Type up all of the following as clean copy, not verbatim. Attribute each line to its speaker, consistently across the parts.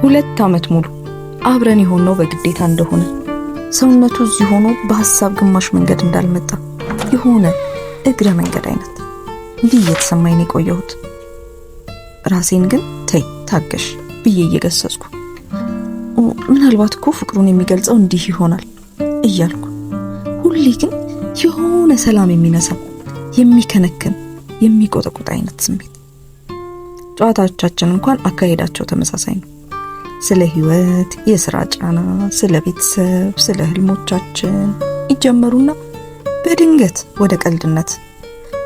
Speaker 1: 2 ዓመት ሙሉ አብረን የሆነው በግዴታ እንደሆነ፣ ሰውነቱ እዚህ ሆኖ በሀሳብ ግማሽ መንገድ እንዳልመጣ፣ የሆነ እግረ መንገድ አይነት እንዲህ እየተሰማኝ ነው የቆየሁት። ራሴን ግን ተይ ታገሽ ብዬ እየገሰጽኩ፣ ምናልባት እኮ ፍቅሩን የሚገልጸው እንዲህ ይሆናል እያልኩ፣ ሁሌ ግን የሆነ ሰላም የሚነሳ፣ የሚከነክን፣ የሚቆጠቁጥ አይነት ስሜት። ጨዋታዎቻችን እንኳን አካሄዳቸው ተመሳሳይ ነው። ስለ ህይወት፣ የስራ ጫና፣ ስለ ቤተሰብ፣ ስለ ህልሞቻችን ይጀመሩና በድንገት ወደ ቀልድነት፣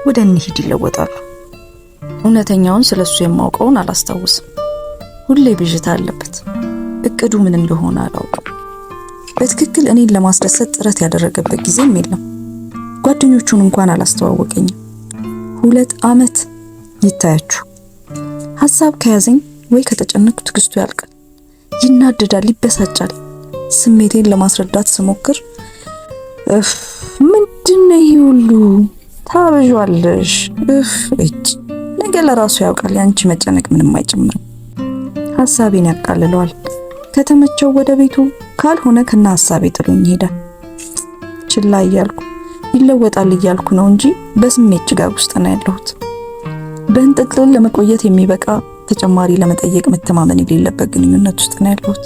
Speaker 1: ወደ እንሂድ ይለወጣሉ። እውነተኛውን ስለ እሱ የማውቀውን አላስታውስም። ሁሌ ብዥታ አለበት። እቅዱ ምን እንደሆነ አላውቅም። በትክክል እኔን ለማስደሰት ጥረት ያደረገበት ጊዜም የለም። ጓደኞቹን እንኳን አላስተዋወቀኝም። 2 ዓመት ይታያችሁ። ሀሳብ ከያዘኝ ወይ ከተጨነቅኩ ትዕግስቱ ያልቃል። ይናደዳል፣ ይበሳጫል። ስሜቴን ለማስረዳት ስሞክር እፍ ምንድነው ይሄ ሁሉ ታበዣለሽ፣ እፍ እጭ ነገ ለራሱ ያውቃል። ያንቺ መጨነቅ ምንም አይጨምርም። ሀሳቤን ያቃልለዋል። ከተመቸው ወደ ቤቱ፣ ካልሆነ ከነ ሀሳቤ ጥሎኝ ይሄዳል። ችላ እያልኩ፣ ይለወጣል እያልኩ ነው እንጂ በስሜት ጭጋግ ውስጥ ነው ያለሁት። በእንጥልጥል ለመቆየት የሚበቃ፣ ተጨማሪ ለመጠየቅ መተማመን የሌለበት ግንኙነት ውስጥ ነው ያለሁት።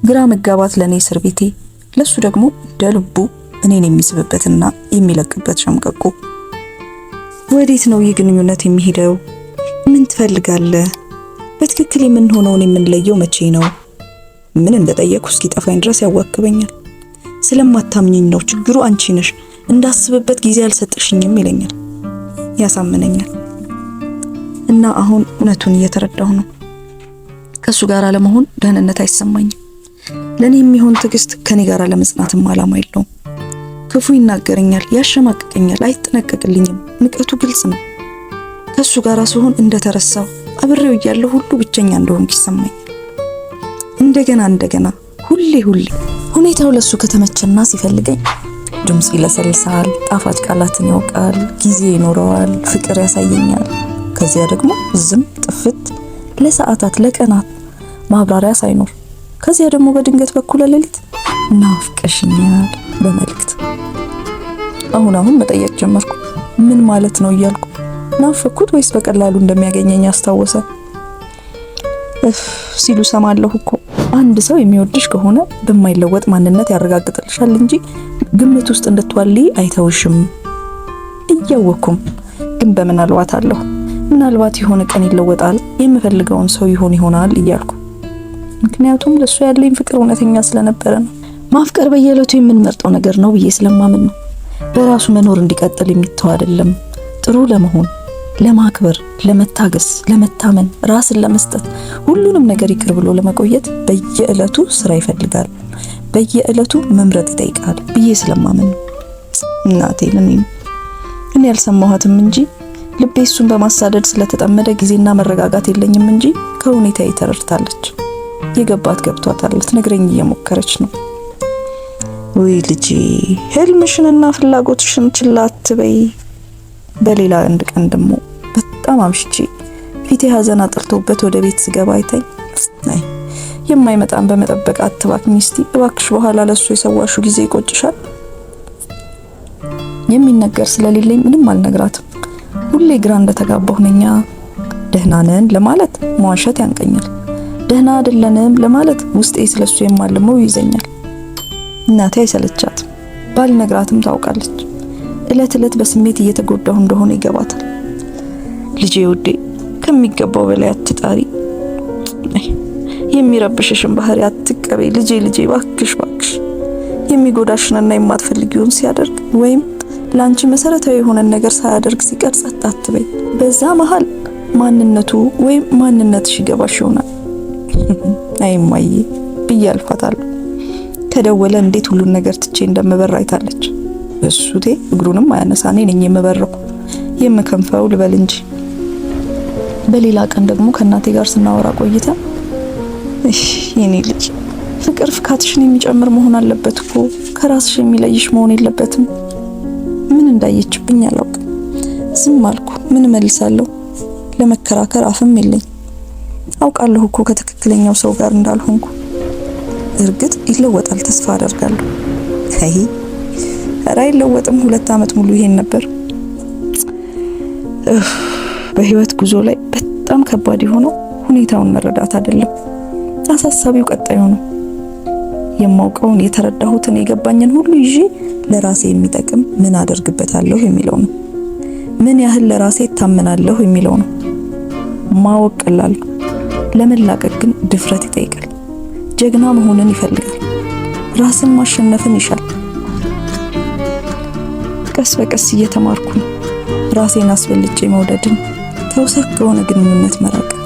Speaker 1: ግራ መጋባት ለእኔ እስር ቤቴ፣ ለሱ ደግሞ እንደ ልቡ እኔን የሚስብበትና የሚለቅበት ሸምቀቆ። ወዴት ነው ይህ ግንኙነት የሚሄደው? ምን ትፈልጋለህ? በትክክል የምንሆነውን የምንለየው መቼ ነው? ምን እንደጠየቅኩ እስኪጠፋኝ ድረስ ያዋክበኛል። ስለማታምኚኝ ነው፣ ችግሩ አንቺ ነሽ፣ እንዳስብበት ጊዜ አልሰጠሽኝም ይለኛል፣ ያሳምነኛል። እና አሁን እውነቱን እየተረዳሁ ነው። ከሱ ጋር ለመሆን ደህንነት አይሰማኝም። ለኔ የሚሆን ትዕግስት፣ ከኔ ጋር ለመጽናትም አላማ የለውም። ክፉ ይናገረኛል፣ ያሸማቅቀኛል፣ አይጠነቀቅልኝም። ንቀቱ ግልጽ ነው። ከሱ ጋር ስሆን እንደተረሳው፣ አብሬው እያለሁ ሁሉ ብቸኛ እንደሆንኩ ይሰማኛል። እንደገና እንደገና፣ ሁሌ ሁሌ። ሁኔታው ለሱ ከተመቸና ሲፈልገኝ ድምፁ ይለሰልሳል፣ ጣፋጭ ቃላትን ያውቃል፣ ጊዜ ይኖረዋል፣ ፍቅር ያሳየኛል። ከዚያ ደግሞ ዝም፣ ጥፍት፣ ለሰዓታት ለቀናት ማብራሪያ ሳይኖር። ከዚያ ደግሞ በድንገት በኩለ ሌሊት ናፍቀሽኛል በመልእክት። አሁን አሁን መጠየቅ ጀመርኩ። ምን ማለት ነው እያልኩ፣ ናፈኩት ወይስ በቀላሉ እንደሚያገኘኝ አስታወሰ? እፍ ሲሉ ሰማለሁ እኮ፣ አንድ ሰው የሚወድሽ ከሆነ በማይለወጥ ማንነት ያረጋግጥልሻል እንጂ ግምት ውስጥ እንድትዋልይ አይተውሽም። እያወኩም ግን በምናልባት አለሁ። ምናልባት የሆነ ቀን ይለወጣል፣ የምፈልገውን ሰው ይሆን ይሆናል እያልኩ። ምክንያቱም ለሱ ያለኝ ፍቅር እውነተኛ ስለነበረ ነው። ማፍቀር በየዕለቱ የምንመርጠው ነገር ነው ብዬ ስለማምን ነው። በራሱ መኖር እንዲቀጥል የሚተው አይደለም። ጥሩ ለመሆን፣ ለማክበር፣ ለመታገስ፣ ለመታመን፣ ራስን ለመስጠት፣ ሁሉንም ነገር ይቅር ብሎ ለመቆየት በየዕለቱ ስራ ይፈልጋል። በየዕለቱ መምረጥ ይጠይቃል ብዬ ስለማምን ነው። እናቴ እኔ ያልሰማኋትም እንጂ፣ ልቤ እሱን በማሳደድ ስለተጠመደ ጊዜና መረጋጋት የለኝም እንጂ ከሁኔታዬ ተረድታለች። የገባት ገብቷታል። ልትነግረኝ እየሞከረች ነው። ውይ ልጄ፣ ህልምሽንና ፍላጎትሽን ችላ አትበይ። በሌላ አንድ ቀን ደግሞ በጣም አምሽቼ ፊቴ ሀዘን አጥልቶበት ወደ ቤት ስገባ አይታኝ፣ አይ የማይመጣን በመጠበቅ አትባክኝ እስቲ እባክሽ፣ በኋላ ለሱ የሰዋሹ ጊዜ ይቆጭሻል። የሚነገር ስለሌለኝ ምንም አልነግራትም። ሁሌ ግራ እንደተጋባሁ ነኛ። ደህና ነን ለማለት መዋሸት ያንቀኛል። ደህና አይደለንም ለማለት ውስጤ ስለሱ የማልመው ይይዘኛል። እናቴ አይሰለቻትም፣ ባልነግራትም ታውቃለች። እለት እለት በስሜት እየተጎዳሁ እንደሆነ ይገባታል። ልጄ ውዴ፣ ከሚገባው በላይ አትጣሪ፣ የሚረብሽሽን ባህሪ አትቀበይ። ልጄ ልጄ፣ ባክሽ ባክሽ፣ የሚጎዳሽንና የማትፈልጊውን ሲያደርግ ወይም ለአንቺ መሰረታዊ የሆነን ነገር ሳያደርግ ሲቀር ጸጥ አትበይ። በዛ መሀል ማንነቱ ወይም ማንነትሽ ይገባሽ ይሆናል። አይ እማዬ ብዬ አልፋታለሁ። ከደወለ እንዴት ሁሉን ነገር ትቼ እንደምበር አይታለች። እሱቴ እግሩንም አያነሳ፣ እኔ ነኝ የምበረው የምከንፈው ልበል እንጂ። በሌላ ቀን ደግሞ ከእናቴ ጋር ስናወራ ቆይተን፣ እሺ የኔ ልጅ፣ ፍቅር ፍካትሽን የሚጨምር መሆን አለበት እኮ፣ ከራስሽ የሚለይሽ መሆን የለበትም። ምን እንዳየችብኝ አላውቅም። ዝም አልኩ። ምን እመልሳለሁ? ለመከራከር አፍም የለኝ። አውቃለሁ እኮ ከትክክለኛው ሰው ጋር እንዳልሆንኩ። እርግጥ ይለወጣል ተስፋ አደርጋለሁ። አይ ኧረ አይለወጥም። 2 ዓመት ሙሉ ይሄን ነበር። በህይወት ጉዞ ላይ በጣም ከባድ የሆነው ሁኔታውን መረዳት አይደለም፣ አሳሳቢው ቀጣዩ ነው። የማውቀውን የተረዳሁትን የገባኝን ሁሉ ይዤ ለራሴ የሚጠቅም ምን አደርግበታለሁ የሚለው ነው። ምን ያህል ለራሴ እታመናለሁ የሚለው ነው። ማወቅ ቀላል ነው። ለመላቀቅ ግን ድፍረት ይጠይቃል። ጀግና መሆንን ይፈልጋል። ራስን ማሸነፍን ይሻል። ቀስ በቀስ እየተማርኩ ነው። ራሴን አስበልጬ መውደድን፣ ተውሳክ ከሆነ ግንኙነት መራቅን።